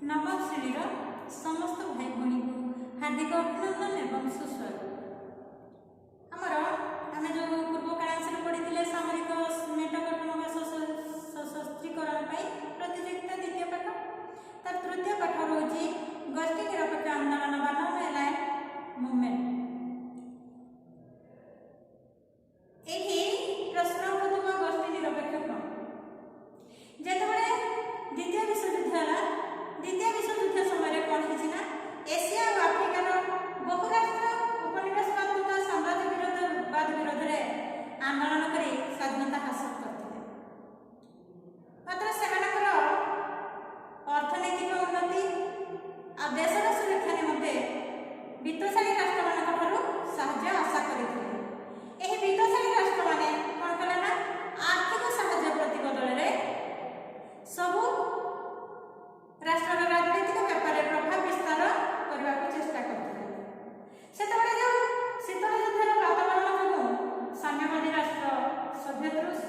ନବମ ଶ୍ରେଣୀର ସମସ୍ତ ଭାଇ ଭଉଣୀଙ୍କୁ ହାର୍ଦ୍ଦିକ ଅଭିନନ୍ଦନ ଏବଂ ସୁସ୍ୱାଗତ। ଆମର ଆମେ ଯେଉଁ ପୂର୍ବ କ୍ଲାସରେ ପଢ଼ିଥିଲେ ସାମରିକ ମେଣ୍ଟ ଗଠନ ବା ସଶସ୍ତ୍ରୀକରଣ ପାଇଁ ପ୍ରତିଯୋଗିତା ଦ୍ୱିତୀୟ ପାଠ, ତାର ତୃତୀୟ ପାଠ ରହୁଛି ଗୋଷ୍ଠୀ ନିରପେକ୍ଷ ଆନ୍ଦୋଳନ ବା ନନ୍ ଆଲାଇନ୍ ମୁଭମେଣ୍ଟ। ଏଇଠି ପ୍ରଶ୍ନ ଉଠୁଥିବ, ଗୋଷ୍ଠୀ ନିରପେକ୍ଷ କ'ଣ? ଯେତେବେଳେ ଦ୍ୱିତୀୟ ବିଶ୍ୱଯୁଦ୍ଧ ହେଲା, ଦ୍ୱିତୀୟ ବିଶ୍ୱଯୁଦ୍ଧ ସମୟରେ କ'ଣ ହେଇଛି ନା, ଏସିଆ ଓ ଆଫ୍ରିକାର ବହୁ ରାଷ୍ଟ୍ର ଉପନିବେଶବାଦ ତଥା ସାମ୍ରାଜ୍ୟ ବିରୋଧବାଦ ବିରୋଧରେ ଆନ୍ଦୋଳନ କରି ସ୍ୱାଧୀନତା ହାସଲ କରିଥିଲେ। ମାତ୍ର ସେମାନଙ୍କର ଅର୍ଥନୈତିକ ଉନ୍ନତି ଆଉ ଦେଶର ସୁରକ୍ଷା ନିମନ୍ତେ ବିତ୍ତଶାଳୀ ରାଷ୍ଟ୍ରମାନଙ୍କ ଠାରୁ ସାହାଯ୍ୟ ଆଶା କରିଥିଲେ। ଏହି ବିତ୍ତଶାଳୀ ରାଷ୍ଟ୍ରମାନେ କ'ଣ କଲେ ନା, ଆର୍ଥିକ ସାହାଯ୍ୟ ପ୍ରତିବଦଳରେ ସବୁ ରାଷ୍ଟ୍ରର ରାଜନୈତିକ ବ୍ୟାପାରରେ ପ୍ରଭାବ ବିସ୍ତାର କରିବାକୁ ଚେଷ୍ଟା କରିଥିଲେ। ସେତେବେଳେ ଯେଉଁ ଶୀତଳ ଯୁଦ୍ଧର ବାତାବରଣ ଯୋଗୁଁ ସାମ୍ୟବାଦୀ ରାଷ୍ଟ୍ର ସୋଭିଏତ ରୁଷ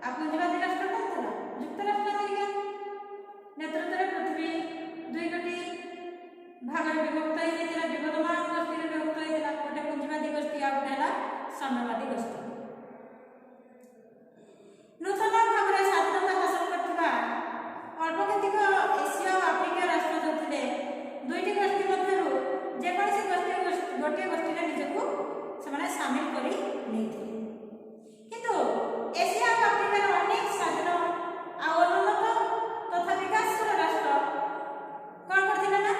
ଆଉ ପୁଞ୍ଜିବାଦୀ ରାଷ୍ଟ୍ର କ'ଣ ଥିଲା, ଯୁକ୍ତରାଷ୍ଟ୍ର ଆମେରିକା ନେତୃତ୍ୱରେ ପୃଥିବୀ ଦୁଇ ଗୋଟି ଭାଗରେ ବିଭକ୍ତ ହେଇଯାଇଥିଲା, ବିବଦମାନ ଗୋଷ୍ଠୀରେ ବିଭକ୍ତ ହେଇଥିଲା। ଗୋଟେ ପୁଞ୍ଜିବାଦୀ ଗୋଷ୍ଠୀ ଆଉ ଗୋଟେ ହେଲା ସାମ୍ୟବାଦୀ ଗୋଷ୍ଠୀ। ନୂତନ ଭାବରେ ସ୍ୱାଧୀନତା ହାସଲ କରିଥିବା ଅଳ୍ପ କେତେକ ଏସିଆ ଓ ଆଫ୍ରିକା ରାଷ୍ଟ୍ର ଯେଉଁ ଥିଲେ, ଦୁଇଟି ଗୋଷ୍ଠୀ ମଧ୍ୟରୁ ଯେକୌଣସି ଗୋଷ୍ଠୀ ଗୋଟିଏ ଗୋଷ୍ଠୀରେ ନିଜକୁ ସେମାନେ ସାମିଲ କରି ନେଇଥିଲେ। କିନ୍ତୁ ଏସିଆ ଓ ଆଫ୍ରିକାର ଅନେକ ସ୍ୱାଧୀନ ଆଉ ଅନୁନ୍ନତ ତଥା ବିକାଶଶୀଳ ରାଷ୍ଟ୍ର କ'ଣ କରିଥିଲେ ନା,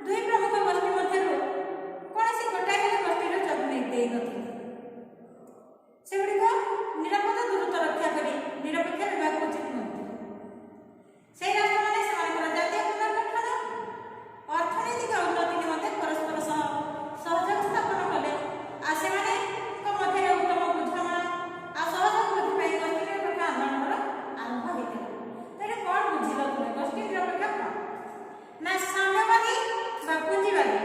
ଦୁଇ ପ୍ରମୁଖ ଗୋଷ୍ଠୀ ମଧ୍ୟରୁ କୌଣସି ଗୋଟାଏ ହେଲେ ଗୋଷ୍ଠୀରେ ଯୋଗ ଦେଇନଥିଲେ। ସେଗୁଡ଼ିକ ନିରାପଦ ଦୂରତ୍ୱ ରକ୍ଷା କରି ନିରପେକ୍ଷ ରହିବାକୁ ଉଚିତ ମଣିଥିଲେ। ସେହି ରାଷ୍ଟ୍ରମାନେ ସେମାନଙ୍କର ଜାତୀୟ ପୁନର୍ଗଠନ, ଅର୍ଥନୈତିକ ଉନ୍ନତି ନିମନ୍ତେ ପରସ୍ପର ସହ ସହଯୋଗ ସ୍ଥାପନ କଲେ ଆଉ ସେମାନଙ୍କ ମଧ୍ୟରେ ଉତ୍ତମ ବୁଝାମଣା ଆଉ ସହଯୋଗ ବୃଦ୍ଧି ପାଇଁ ଗୋଷ୍ଠୀ ନିରପେକ୍ଷ ଆନ୍ଦୋଳନର ଆରମ୍ଭ ହୋଇଥିଲା। ତ ଏଠି କ'ଣ ବୁଝିଲ ତୁମେ? ଗୋଷ୍ଠୀ ନିରପେକ୍ଷ କ'ଣ ନା, ସାମ୍ୟବାଦୀ ବା ପୁଞ୍ଜିବାଦୀ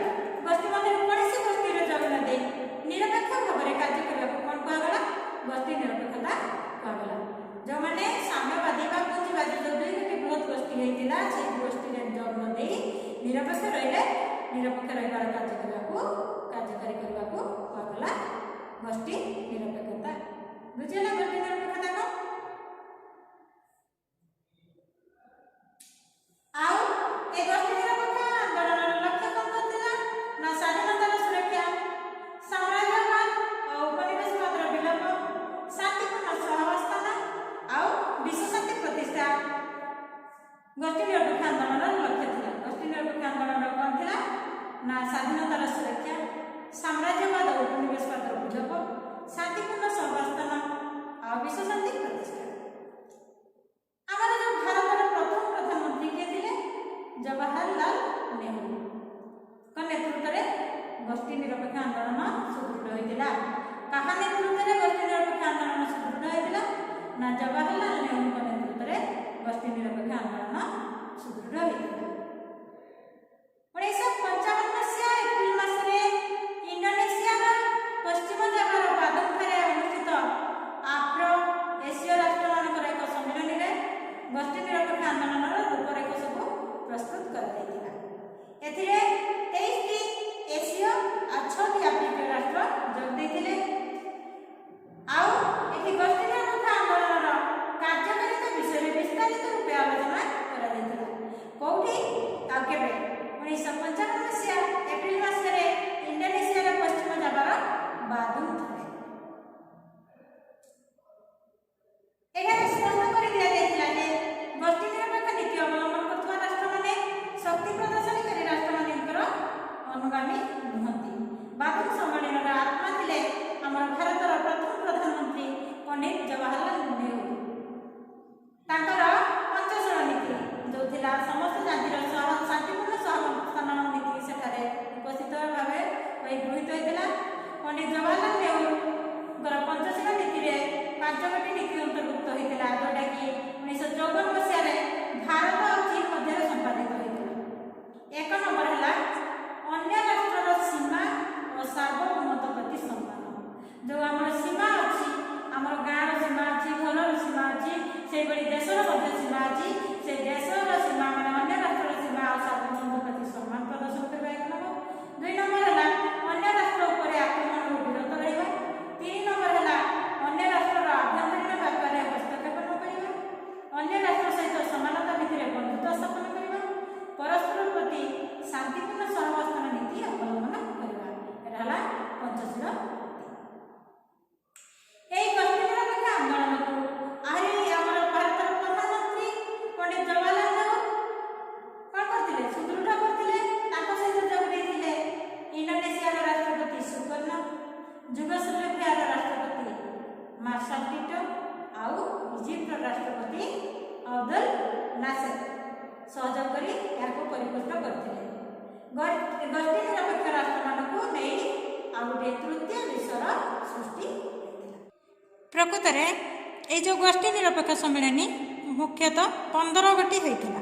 ଗୋଷ୍ଠୀ ମଧ୍ୟରେ କୌଣସି ଗୋଷ୍ଠୀର ଯୋଗ ନ ଦେଇ ନିରପେକ୍ଷ ଭାବରେ କାର୍ଯ୍ୟ କରିବାକୁ କ'ଣ କୁହାଗଲା? ଗୋଷ୍ଠୀ ନିରପେକ୍ଷତା କୁହାଗଲା। ଯେଉଁମାନେ ସାମ୍ୟବାଦୀ ବା ପୁଞ୍ଜିବାଦୀ, ଯେଉଁ ଦୁଇ ଗୋଟି ବୃହତ ଗୋଷ୍ଠୀ ହେଇଥିଲା, ସେଇ ଗୋଷ୍ଠୀରେ ଯୋଗ ନ ଦେଇ ନିରପେକ୍ଷ ରହିଲେ, ନିରପେକ୍ଷ ରହିବାର କାର୍ଯ୍ୟ କରିବାକୁ, କାର୍ଯ୍ୟକାରୀ କରିବାକୁ କୁହାଗଲା ଗୋଷ୍ଠୀ ନିରପେକ୍ଷତା। ବୁଝିଲା ଗୋଷ୍ଠୀ ନିରପେକ୍ଷତା କ'ଣ? ଆଉ ଏ ଗୋଷ୍ଠୀ ନିରପେକ୍ଷ ଆନ୍ଦୋଳନର ଲକ୍ଷ୍ୟ କ'ଣ ଥିଲା ନା, ସ୍ୱାଧୀନତାର ସୁରକ୍ଷା, ସାମ୍ରାଜ୍ୟବାଦ ଓ ଉପନିବେଶବାଦର ବିଲୋପ, ଶାନ୍ତିପୂର୍ଣ୍ଣ ସହାବସ୍ଥାନ ଆଉ ବିଶ୍ୱ ଶାନ୍ତି ପ୍ରତିଷ୍ଠା ଗୋଷ୍ଠୀ ନିରପେକ୍ଷ ଆନ୍ଦୋଳନର ଲକ୍ଷ୍ୟ ଥିଲା। ଗୋଷ୍ଠୀ ନିରପେକ୍ଷ ଆନ୍ଦୋଳନର କ'ଣ ଥିଲା ନା, ସ୍ୱାଧୀନତାର ସୁରକ୍ଷା, ସାମ୍ରାଜ୍ୟବାଦ ଓ ଉପନିବେଶବାଦର ବିଲୋପ, ଶାନ୍ତିପୂର୍ଣ୍ଣ ସହାବସ୍ଥାନ ଆଉ ବିଶ୍ୱ ଶାନ୍ତି ପ୍ରତିଷ୍ଠା। ଆମର ଯେଉଁ ଭାରତର ପ୍ରଥମ ପ୍ରଧାନମନ୍ତ୍ରୀ କିଏ ଥିଲେ? ଜବାହରଲାଲ ନେହେରୁଙ୍କ ନେତୃତ୍ୱରେ ଗୋଷ୍ଠୀ ନିରପେକ୍ଷ ଆନ୍ଦୋଳନ ସୁଦୃଢ଼ ହୋଇଥିଲା। କାହା ନେତୃତ୍ୱରେ ଗୋଷ୍ଠୀ ନିରପେକ୍ଷ ଆନ୍ଦୋଳନ ସୁଦୃଢ଼ ହୋଇଥିଲା ନା, ଜବାହରଲାଲ ନେହେରୁଙ୍କ ନେତୃତ୍ୱରେ ଗୋଷ୍ଠୀ ନିରପେକ୍ଷ ଆନ୍ଦୋଳନ ସୁଦୃଢ଼ ହୋଇଥିଲା। 1955 ମସିହା ଏପ୍ରିଲ ମାସରେ ମାର୍ଶାଲ ଟିଟୋ ଆଉ ଇଜିପ୍ଟର ରାଷ୍ଟ୍ରପତି ଅବଦୁଲ ନାସେର ସହଯୋଗ କରି ଏହାକୁ ପରିପୁଷ୍ଟ କରିଥିଲେ। ଗୋଷ୍ଠୀ ନିରପେକ୍ଷ ରାଷ୍ଟ୍ରମାନଙ୍କୁ ନେଇ ଆଉ ଗୋଟିଏ ତୃତୀୟ ବିଶ୍ୱର ସୃଷ୍ଟି ହୋଇଥିଲା। ପ୍ରକୃତରେ ଏଇ ଯେଉଁ ଗୋଷ୍ଠୀ ନିରପେକ୍ଷ ସମ୍ମିଳନୀ ମୁଖ୍ୟତଃ 15 ଗୋଟି ହୋଇଥିଲା।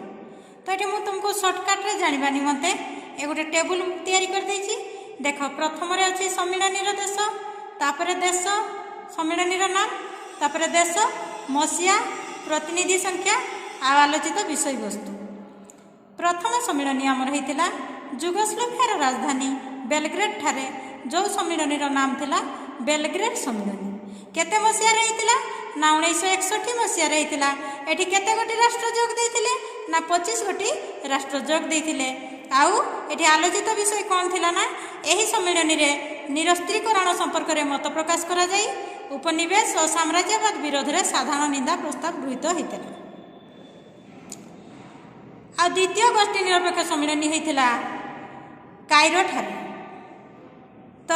ତ ଏଠି ମୁଁ ତୁମକୁ ସର୍ଟକଟ୍ରେ ଜାଣିବା ନିମନ୍ତେ ଏ ଗୋଟେ ଟେବୁଲ ତିଆରି କରିଦେଇଛି। ଦେଖ, ପ୍ରଥମରେ ଅଛି ସମ୍ମିଳନୀର ଦେଶ, ତାପରେ ଦେଶ, ସମ୍ମିଳନୀର ନାମ, ତାପରେ ଦେଶ, ମସିହା, ପ୍ରତିନିଧି ସଂଖ୍ୟା ଆଉ ଆଲୋଚିତ ବିଷୟବସ୍ତୁ। ପ୍ରଥମ ସମ୍ମିଳନୀ ଆମର ହେଇଥିଲା ଯୁଗୋସ୍ଲୋଭିଆର ରାଜଧାନୀ ବେଲଗ୍ରେଡ୍ ଠାରେ, ଯେଉଁ ସମ୍ମିଳନୀର ନାମ ଥିଲା ବେଲଗ୍ରେଡ୍ ସମ୍ମିଳନୀ। କେତେ ମସିହାରେ ହେଇଥିଲା ନା 1961 ମସିହାରେ ହେଇଥିଲା। ଏଠି କେତେ ଗୋଟି ରାଷ୍ଟ୍ର ଯୋଗ ଦେଇଥିଲେ ନା 25 ଗୋଟି ରାଷ୍ଟ୍ର ଯୋଗ ଦେଇଥିଲେ। ଆଉ ଏଠି ଆଲୋଚିତ ବିଷୟ କ'ଣ ଥିଲା ନା ଏହି ସମ୍ମିଳନୀରେ ନିରସ୍ତ୍ରୀକରଣ ସମ୍ପର୍କରେ ମତ ପ୍ରକାଶ କରାଯାଇ ଉପନିବେଶ ଓ ସାମ୍ରାଜ୍ୟବାଦ ବିରୋଧରେ ସାଧାରଣ ନିନ୍ଦା ପ୍ରସ୍ତାବ ଗୃହୀତ ହୋଇଥିଲା। ଆଉ ଦ୍ୱିତୀୟ ଗୋଷ୍ଠୀ ନିରପେକ୍ଷ ସମ୍ମିଳନୀ ହେଇଥିଲା କାଇରୋଠାରେ, ତ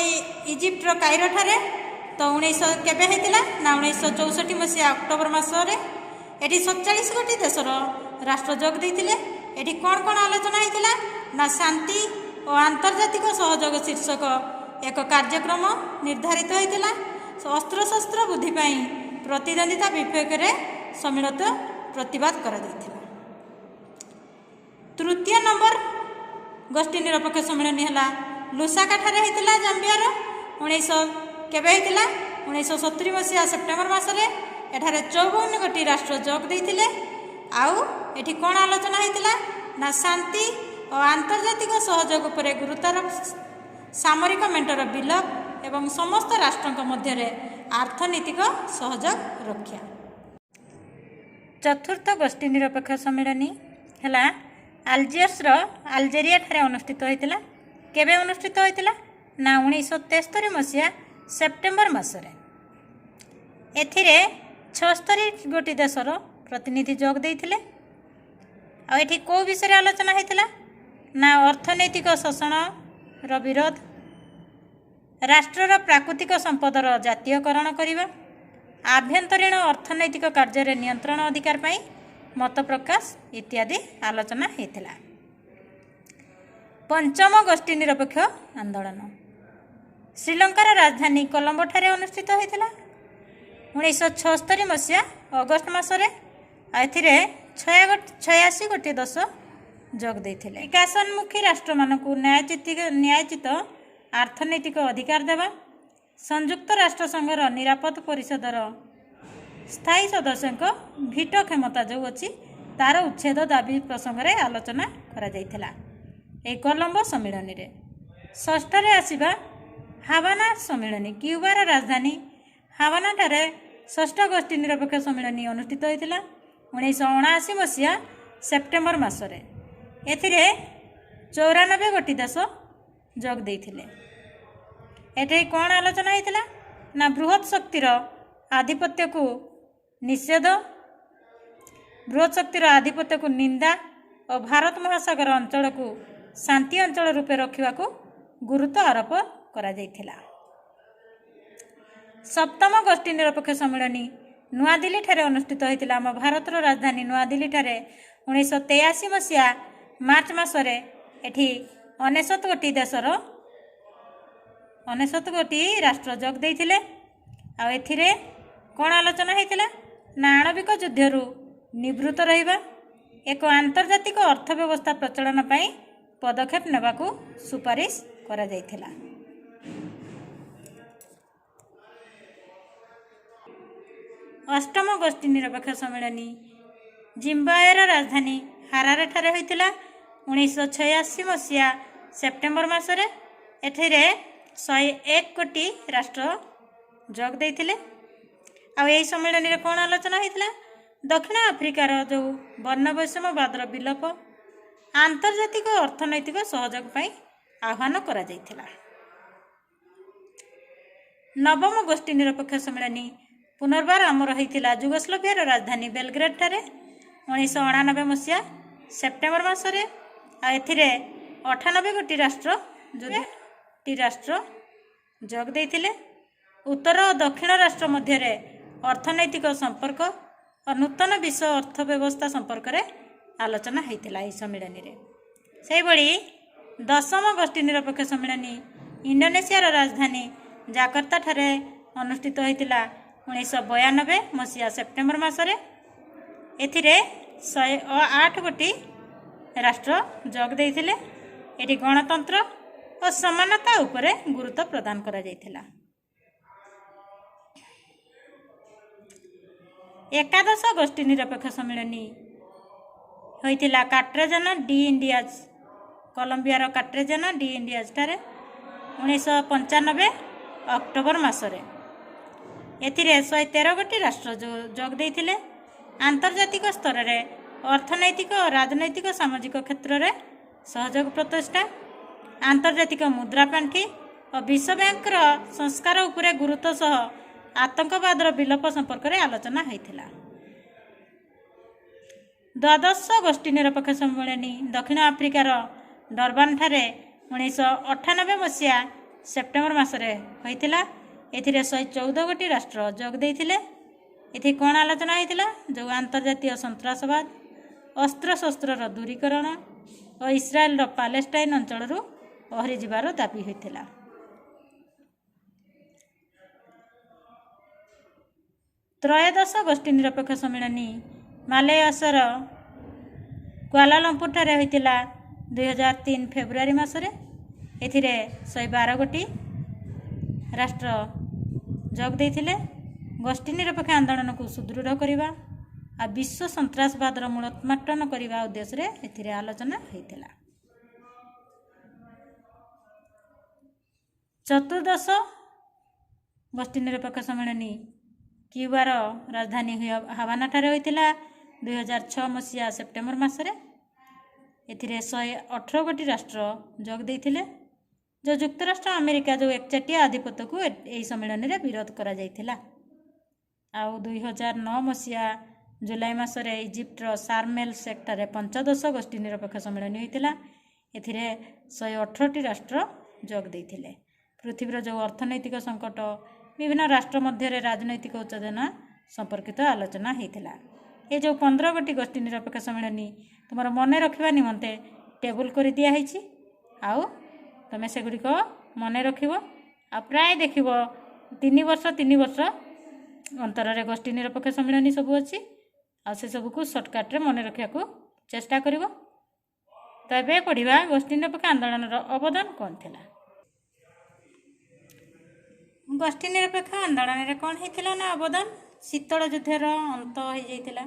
ଏଇ ଇଜିପ୍ଟର କାଇରୋଠାରେ। ତ କେବେ ହେଇଥିଲା ନା 1964 ମସିହା ଅକ୍ଟୋବର ମାସରେ। ଏଠି 47 ଗୋଟି ଦେଶର ରାଷ୍ଟ୍ର ଯୋଗ ଦେଇଥିଲେ। ଏଠି କ'ଣ କ'ଣ ଆଲୋଚନା ହେଇଥିଲା ନା ଶାନ୍ତି ଓ ଆନ୍ତର୍ଜାତିକ ସହଯୋଗ ଶୀର୍ଷକ ଏକ କାର୍ଯ୍ୟକ୍ରମ ନିର୍ଦ୍ଧାରିତ ହୋଇଥିଲା। ଅସ୍ତ୍ରଶସ୍ତ୍ର ବୃଦ୍ଧି ପାଇଁ ପ୍ରତିଦ୍ୱନ୍ଦିତା ବିପକ୍ଷରେ ସମ୍ମିଳିତ ପ୍ରତିବାଦ କରାଯାଇଥିଲା। ତୃତୀୟ ନମ୍ବର ଗୋଷ୍ଠୀ ନିରପେକ୍ଷ ସମ୍ମିଳନୀ ହେଲା ଲୁସାକାଠାରେ ହେଇଥିଲା ଜାମ୍ବିଆର। କେବେ ହେଇଥିଲା? 1970 ମସିହା ସେପ୍ଟେମ୍ବର ମାସରେ। ଏଠାରେ 54 ଗୋଟି ରାଷ୍ଟ୍ର ଯୋଗ ଦେଇଥିଲେ। ଆଉ ଏଠି କ'ଣ ଆଲୋଚନା ହେଇଥିଲା ନା ଶାନ୍ତି ଓ ଆନ୍ତର୍ଜାତିକ ସହଯୋଗ ଉପରେ ଗୁରୁତ୍ୱାରୋପ, ସାମରିକ ମେଣ୍ଟର ବିଲୋପ ଏବଂ ସମସ୍ତ ରାଷ୍ଟ୍ରଙ୍କ ମଧ୍ୟରେ ଅର୍ଥନୈତିକ ସହଯୋଗ ରକ୍ଷା। ଚତୁର୍ଥ ଗୋଷ୍ଠୀ ନିରପେକ୍ଷ ସମ୍ମିଳନୀ ହେଲା ଆଲଜିୟର୍ସର ଆଲଜେରିଆଠାରେ ଅନୁଷ୍ଠିତ ହୋଇଥିଲା। କେବେ ଅନୁଷ୍ଠିତ ହୋଇଥିଲା ନା 1973 ମସିହା ସେପ୍ଟେମ୍ବର ମାସରେ। ଏଥିରେ 76 ଗୋଟି ଦେଶର ପ୍ରତିନିଧି ଯୋଗ ଦେଇଥିଲେ। ଆଉ ଏଠି କେଉଁ ବିଷୟରେ ଆଲୋଚନା ହୋଇଥିଲା ନା ଅର୍ଥନୈତିକ ଶୋଷଣର ବିରୋଧ, ରାଷ୍ଟ୍ରର ପ୍ରାକୃତିକ ସମ୍ପଦର ଜାତୀୟକରଣ କରିବା, ଆଭ୍ୟନ୍ତରୀଣ ଅର୍ଥନୈତିକ କାର୍ଯ୍ୟରେ ନିୟନ୍ତ୍ରଣ ଅଧିକାର ପାଇଁ ମତ ପ୍ରକାଶ ଇତ୍ୟାଦି ଆଲୋଚନା ହୋଇଥିଲା। ପଞ୍ଚମ ଗୋଷ୍ଠୀ ନିରପେକ୍ଷ ଆନ୍ଦୋଳନ ଶ୍ରୀଲଙ୍କାର ରାଜଧାନୀ କଲମ୍ବୋଠାରେ ଅନୁଷ୍ଠିତ ହୋଇଥିଲା 1976 ମସିହା ଅଗଷ୍ଟ ମାସରେ। ଆଉ ଏଥିରେ 86 ଗୋଟି ଦେଶ ଯୋଗ ଦେଇଥିଲେ। ବିକାଶୋନ୍ମୁଖୀ ରାଷ୍ଟ୍ରମାନଙ୍କୁ ନ୍ୟାୟୋଚିତ ଅର୍ଥନୈତିକ ଅଧିକାର ଦେବା, ସଂଯୁକ୍ତ ରାଷ୍ଟ୍ରସଂଘର ନିରାପଦ ପରିଷଦର ସ୍ଥାୟୀ ସଦସ୍ୟଙ୍କ ଭିଟୋ କ୍ଷମତା ଯେଉଁ ଅଛି, ତାର ଉଚ୍ଛେଦ ଦାବି ପ୍ରସଙ୍ଗରେ ଆଲୋଚନା କରାଯାଇଥିଲା ଏହି କଲମ୍ବୋ ସମ୍ମିଳନୀରେ। ଷଷ୍ଠରେ ଆସିବା ହାଭାନା ସମ୍ମିଳନୀ। କ୍ୟୁବାର ରାଜଧାନୀ ହାଭାନାଠାରେ ଷଷ୍ଠ ଗୋଷ୍ଠୀ ନିରପେକ୍ଷ ସମ୍ମିଳନୀ ଅନୁଷ୍ଠିତ ହୋଇଥିଲା 1979 ମସିହା ସେପ୍ଟେମ୍ବର ମାସରେ। ଏଥିରେ 94 ଗୋଟି ଦେଶ ଯୋଗ ଦେଇଥିଲେ। ଏଠି କ'ଣ ଆଲୋଚନା ହେଇଥିଲା ନା ବୃହତ୍ ଶକ୍ତିର ଆଧିପତ୍ୟକୁ ନିଷେଧ, ବୃହତ୍ ଶକ୍ତିର ଆଧିପତ୍ୟକୁ ନିନ୍ଦା ଓ ଭାରତ ମହାସାଗର ଅଞ୍ଚଳକୁ ଶାନ୍ତି ଅଞ୍ଚଳ ରୂପେ ରଖିବାକୁ ଗୁରୁତ୍ୱ ଆରୋପ କରାଯାଇଥିଲା। ସପ୍ତମ ଗୋଷ୍ଠୀ ନିରପେକ୍ଷ ସମ୍ମିଳନୀ ନୂଆଦିଲ୍ଲୀଠାରେ ଅନୁଷ୍ଠିତ ହୋଇଥିଲା, ଆମ ଭାରତର ରାଜଧାନୀ ନୂଆଦିଲ୍ଲୀଠାରେ, 1983 ମସିହା ମାର୍ଚ୍ଚ ମାସରେ। ଏଠି 99 ଗୋଟି ଦେଶର 99 ଗୋଟି ରାଷ୍ଟ୍ର ଯୋଗ ଦେଇଥିଲେ। ଆଉ ଏଥିରେ କ'ଣ ଆଲୋଚନା ହେଇଥିଲା ନା ଆଣବିକ ଯୁଦ୍ଧରୁ ନିବୃତ୍ତ ରହିବା, ଏକ ଆନ୍ତର୍ଜାତିକ ଅର୍ଥ ବ୍ୟବସ୍ଥା ପ୍ରଚଳନ ପାଇଁ ପଦକ୍ଷେପ ନେବାକୁ ସୁପାରିଶ କରାଯାଇଥିଲା। ଅଷ୍ଟମ ଗୋଷ୍ଠୀ ନିରପେକ୍ଷ ସମ୍ମିଳନୀ ଜିମ୍ବାୱେର ରାଜଧାନୀ ହାରାରେଠାରେ ହୋଇଥିଲା 1986 ମସିହା ସେପ୍ଟେମ୍ବର ମାସରେ। ଏଥିରେ 101 ଗୋଟି ରାଷ୍ଟ୍ର ଯୋଗ ଦେଇଥିଲେ। ଆଉ ଏହି ସମ୍ମିଳନୀରେ କ'ଣ ଆଲୋଚନା ହୋଇଥିଲା? ଦକ୍ଷିଣ ଆଫ୍ରିକାର ଯେଉଁ ବର୍ଣ୍ଣବୈଷମ୍ୟବାଦର ବିଲୋପ, ଆନ୍ତର୍ଜାତିକ ଅର୍ଥନୈତିକ ସହଯୋଗ ପାଇଁ ଆହ୍ୱାନ କରାଯାଇଥିଲା। ନବମ ଗୋଷ୍ଠୀ ନିରପେକ୍ଷ ସମ୍ମିଳନୀ ପୁନର୍ବାର ଆମର ହୋଇଥିଲା ଯୁଗୋସ୍ଲୋଭିଆର ରାଜଧାନୀ ବେଲଗ୍ରେଡଠାରେ 1989 ମସିହା ସେପ୍ଟେମ୍ବର ମାସରେ। ଆଉ ଏଥିରେ 98 ଗୋଟି ରାଷ୍ଟ୍ର ଯୋଉ ରାଷ୍ଟ୍ର ଯୋଗ ଦେଇଥିଲେ। ଉତ୍ତର ଓ ଦକ୍ଷିଣ ରାଷ୍ଟ୍ର ମଧ୍ୟରେ ଅର୍ଥନୈତିକ ସମ୍ପର୍କ ଓ ନୂତନ ବିଶ୍ୱ ଅର୍ଥ ବ୍ୟବସ୍ଥା ସମ୍ପର୍କରେ ଆଲୋଚନା ହୋଇଥିଲା ଏହି ସମ୍ମିଳନୀରେ। ସେହିଭଳି 10ମ ଗୋଷ୍ଠୀ ନିରପେକ୍ଷ ସମ୍ମିଳନୀ ଇଣ୍ଡୋନେସିଆର ରାଜଧାନୀ ଜାକର୍ତ୍ତାଠାରେ ଅନୁଷ୍ଠିତ ହୋଇଥିଲା 1992 ମସିହା ସେପ୍ଟେମ୍ବର ମାସରେ। ଏଥିରେ 108 ଗୋଟି ରାଷ୍ଟ୍ର ଯୋଗ ଦେଇଥିଲେ। ଏଠି ଗଣତନ୍ତ୍ର ଓ ସମାନତା ଉପରେ ଗୁରୁତ୍ୱ ପ୍ରଦାନ କରାଯାଇଥିଲା। 11ଶ ଗୋଷ୍ଠୀ ନିରପେକ୍ଷ ସମ୍ମିଳନୀ ହୋଇଥିଲା କାଟ୍ରେଜନ ଡି ଇଣ୍ଡିଆଜ, କଲମ୍ବିଆର କାଟ୍ରେଜନ ଡି ଇଣ୍ଡିଆଜ ଠାରେ 1995 ଅକ୍ଟୋବର ମାସରେ। ଏଥିରେ 113 ଗୋଟି ରାଷ୍ଟ୍ର ଯୋଗ ଦେଇଥିଲେ। ଆନ୍ତର୍ଜାତିକ ସ୍ତରରେ ଅର୍ଥନୈତିକ ଓ ରାଜନୈତିକ ସାମାଜିକ କ୍ଷେତ୍ରରେ ସହଯୋଗ ପ୍ରତିଷ୍ଠା, ଆନ୍ତର୍ଜାତିକ ମୁଦ୍ରା ପାଣ୍ଠି ଓ ବିଶ୍ୱ ବ୍ୟାଙ୍କର ସଂସ୍କାର ଉପରେ ଗୁରୁତ୍ୱ ସହ ଆତଙ୍କବାଦର ବିଲୋପ ସମ୍ପର୍କରେ ଆଲୋଚନା ହୋଇଥିଲା। 12ଶ ଗୋଷ୍ଠୀ ନିରପେକ୍ଷ ସମ୍ମିଳନୀ ଦକ୍ଷିଣ ଆଫ୍ରିକାର ଡରବାନଠାରେ 1998 ମସିହା ସେପ୍ଟେମ୍ବର ମାସରେ ହୋଇଥିଲା। ଏଥିରେ 114 ଗୋଟି ରାଷ୍ଟ୍ର ଯୋଗ ଦେଇଥିଲେ। ଏଥିରେ କ'ଣ ଆଲୋଚନା ହୋଇଥିଲା? ଯେଉଁ ଆନ୍ତର୍ଜାତୀୟ ସନ୍ତ୍ରାସବାଦ, ଅସ୍ତ୍ରଶସ୍ତ୍ରର ଦୂରୀକରଣ ଓ ଇସ୍ରାଏଲର ପାଲେଷ୍ଟାଇନ ଅଞ୍ଚଳରୁ ଓହରିଯିବାର ଦାବି ହୋଇଥିଲା। 13ଶ ଗୋଷ୍ଠୀ ନିରପେକ୍ଷ ସମ୍ମିଳନୀ ମାଲେୟସର କୁଆଲାଲମ୍ପୁରଠାରେ ହୋଇଥିଲା 2003 ଫେବୃଆରୀ ମାସରେ। ଏଥିରେ 112 ଗୋଟି ରାଷ୍ଟ୍ର ଯୋଗ ଦେଇଥିଲେ। ଗୋଷ୍ଠୀ ନିରପେକ୍ଷ ଆନ୍ଦୋଳନକୁ ସୁଦୃଢ଼ କରିବା ଆଉ ବିଶ୍ୱ ସନ୍ତ୍ରାସବାଦର ମୂଳୋତ୍ପାଟନ କରିବା ଉଦ୍ଦେଶ୍ୟରେ ଏଥିରେ ଆଲୋଚନା ହୋଇଥିଲା। 14ଶ ଗୋଷ୍ଠୀ ନିରପେକ୍ଷ ସମ୍ମିଳନୀ କ୍ୟୁବାର ରାଜଧାନୀ ହାଭାନାଠାରେ ହୋଇଥିଲା 2006 ମସିହା ସେପ୍ଟେମ୍ବର ମାସରେ। ଏଥିରେ 118 ଗୋଟି ରାଷ୍ଟ୍ର ଯୋଗ ଦେଇଥିଲେ। ଯେଉଁ ଯୁକ୍ତରାଷ୍ଟ୍ର ଆମେରିକା ଯେଉଁ ଏକଚାଟିଆ ଆଧିପତ୍ୟକୁ ଏହି ସମ୍ମିଳନୀରେ ବିରୋଧ କରାଯାଇଥିଲା। ଆଉ 2009 ମସିହା ଜୁଲାଇ ମାସରେ ଇଜିପ୍ଟର ସାର୍ମ ଏଲ୍ ଶେଖଠାରେ 15ଶ ଗୋଷ୍ଠୀ ନିରପେକ୍ଷ ସମ୍ମିଳନୀ ହୋଇଥିଲା। ଏଥିରେ 118ଟି ରାଷ୍ଟ୍ର ଯୋଗ ଦେଇଥିଲେ। ପୃଥିବୀର ଯେଉଁ ଅର୍ଥନୈତିକ ସଙ୍କଟ, ବିଭିନ୍ନ ରାଷ୍ଟ୍ର ମଧ୍ୟରେ ରାଜନୈତିକ ଉତ୍ତେଜନା ସମ୍ପର୍କିତ ଆଲୋଚନା ହୋଇଥିଲା। ଏ ଯେଉଁ 15 ଗୋଟି ଗୋଷ୍ଠୀ ନିରପେକ୍ଷ ସମ୍ମିଳନୀ ତୁମର ମନେ ରଖିବା ନିମନ୍ତେ ଟେବୁଲ୍ କରି ଦିଆହେଇଛି, ଆଉ ତୁମେ ସେଗୁଡ଼ିକ ମନେ ରଖିବ। ଆଉ ପ୍ରାୟ ଦେଖିବ 3 ବର୍ଷ 3 ବର୍ଷ ଅନ୍ତରରେ ଗୋଷ୍ଠୀ ନିରପେକ୍ଷ ସମ୍ମିଳନୀ ସବୁ ଅଛି, ଆଉ ସେସବୁକୁ ସର୍ଟକଟ୍ରେ ମନେ ରଖିବାକୁ ଚେଷ୍ଟା କରିବ। ତ ଏବେ ପଢ଼ିବା ଗୋଷ୍ଠୀ ନିରପେକ୍ଷ ଆନ୍ଦୋଳନର ଅବଦାନ କ'ଣ ଥିଲା। ଗୋଷ୍ଠୀ ନିରପେକ୍ଷ ଆନ୍ଦୋଳନରେ କ'ଣ ହେଇଥିଲା ନା ଅବଦାନ, ଶୀତଳ ଯୁଦ୍ଧର ଅନ୍ତ ହୋଇଯାଇଥିଲା।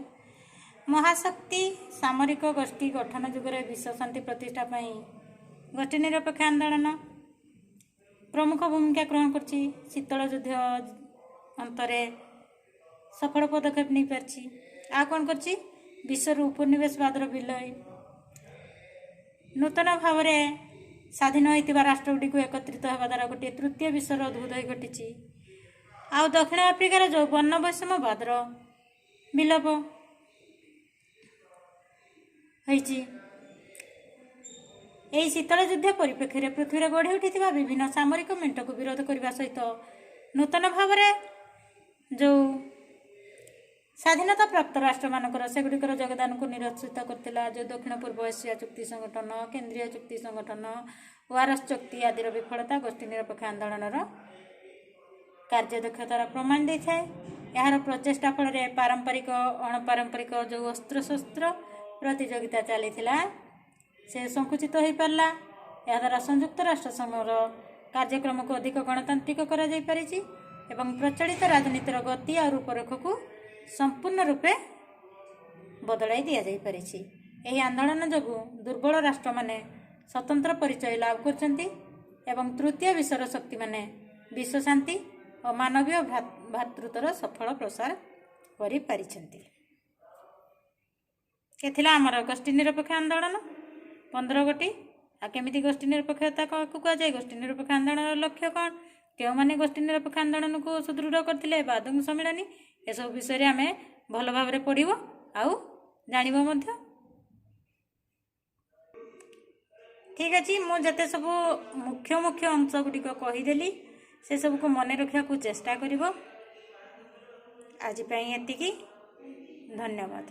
ମହାଶକ୍ତି ସାମରିକ ଗୋଷ୍ଠୀ ଗଠନ ଯୁଗରେ ବିଶ୍ୱ ଶାନ୍ତି ପ୍ରତିଷ୍ଠା ପାଇଁ ଗୋଷ୍ଠୀ ନିରପେକ୍ଷ ଆନ୍ଦୋଳନ ପ୍ରମୁଖ ଭୂମିକା ଗ୍ରହଣ କରିଛି। ଶୀତଳ ଯୁଦ୍ଧ ଅନ୍ତରେ ସଫଳ ପଦକ୍ଷେପ ନେଇପାରିଛି। ଆଉ କ'ଣ କରିଛି? ବିଶ୍ୱରୁ ଉପନିବେଶବାଦର ବିଲୟ, ନୂତନ ଭାବରେ ସ୍ୱାଧୀନ ହୋଇଥିବା ରାଷ୍ଟ୍ରଗୁଡ଼ିକୁ ଏକତ୍ରିତ ହେବା ଦ୍ୱାରା ଗୋଟିଏ ତୃତୀୟ ବିଶ୍ୱର ଉଦ୍ଭୁତ ଘଟିଛି। ଆଉ ଦକ୍ଷିଣ ଆଫ୍ରିକାର ଯେଉଁ ବର୍ଣ୍ଣ ବୈଷମ୍ୟବାଦର ବିଲୋପ ହୋଇଛି। ଏହି ଶୀତଳ ଯୁଦ୍ଧ ପରିପ୍ରେକ୍ଷୀରେ ପୃଥିବୀରେ ଗଢ଼ି ଉଠିଥିବା ବିଭିନ୍ନ ସାମରିକ ମେଣ୍ଟକୁ ବିରୋଧ କରିବା ସହିତ ନୂତନ ଭାବରେ ଯେଉଁ ସ୍ୱାଧୀନତା ପ୍ରାପ୍ତ ରାଷ୍ଟ୍ରମାନଙ୍କର ସେଗୁଡ଼ିକର ଯୋଗଦାନକୁ ନିରୁତ୍ସାହିତ କରିଥିଲା। ଯେଉଁ ଦକ୍ଷିଣ ପୂର୍ବ ଏସିଆ ଚୁକ୍ତି ସଂଗଠନ, କେନ୍ଦ୍ରୀୟ ଚୁକ୍ତି ସଂଗଠନ, ୱାରସ ଚୁକ୍ତି ଆଦିର ବିଫଳତା ଗୋଷ୍ଠୀ ନିରପେକ୍ଷ ଆନ୍ଦୋଳନର କାର୍ଯ୍ୟଦକ୍ଷତାର ପ୍ରମାଣ ଦେଇଥାଏ। ଏହାର ପ୍ରଚେଷ୍ଟା ଫଳରେ ପାରମ୍ପରିକ ଅଣପାରମ୍ପରିକ ଯେଉଁ ଅସ୍ତ୍ରଶସ୍ତ୍ର ପ୍ରତିଯୋଗିତା ଚାଲିଥିଲା ସେ ସଂକୁଚିତ ହୋଇପାରିଲା। ଏହାଦ୍ୱାରା ସଂଯୁକ୍ତ ରାଷ୍ଟ୍ରସଂଘର କାର୍ଯ୍ୟକ୍ରମକୁ ଅଧିକ ଗଣତାନ୍ତ୍ରିକ କରାଯାଇପାରିଛି ଏବଂ ପ୍ରଚଳିତ ରାଜନୀତିର ଗତି ଆଉ ରୂପରେଖକୁ ସମ୍ପୂର୍ଣ୍ଣ ରୂପେ ବଦଳାଇ ଦିଆଯାଇପାରିଛି। ଏହି ଆନ୍ଦୋଳନ ଯୋଗୁଁ ଦୁର୍ବଳ ରାଷ୍ଟ୍ରମାନେ ସ୍ୱତନ୍ତ୍ର ପରିଚୟ ଲାଭ କରିଛନ୍ତି ଏବଂ ତୃତୀୟ ବିଶ୍ୱର ଶକ୍ତିମାନେ ବିଶ୍ୱ ଶାନ୍ତି ଓ ମାନବୀୟ ଭ୍ରାତୃତ୍ୱର ସଫଳ ପ୍ରସାର କରିପାରିଛନ୍ତି। ଏ ଥିଲା ଆମର ଗୋଷ୍ଠୀ ନିରପେକ୍ଷ ଆନ୍ଦୋଳନ 15 ଗୋଟି। ଆଉ କେମିତି ଗୋଷ୍ଠୀ ନିରପେକ୍ଷତା କାହାକୁ କୁହାଯାଏ, ଗୋଷ୍ଠୀ ନିରପେକ୍ଷ ଆନ୍ଦୋଳନର ଲକ୍ଷ୍ୟ କ'ଣ, କେଉଁମାନେ ଗୋଷ୍ଠୀ ନିରପେକ୍ଷ ଆନ୍ଦୋଳନକୁ ସୁଦୃଢ଼ କରିଥିଲେ, ବାଦୁଙ୍ଗ ସମ୍ମିଳନୀ, ଏସବୁ ବିଷୟରେ ଆମେ ଭଲ ଭାବରେ ପଢ଼ିବ ଆଉ ଜାଣିବ ମଧ୍ୟ। ଠିକ୍ ଅଛି, ମୁଁ ଯେତେ ସବୁ ମୁଖ୍ୟ ମୁଖ୍ୟ ଅଂଶ ଗୁଡ଼ିକ କହିଦେଲି ସେସବୁକୁ ମନେ ରଖିବାକୁ ଚେଷ୍ଟା କରିବ। ଆଜି ପାଇଁ ଏତିକି, ଧନ୍ୟବାଦ।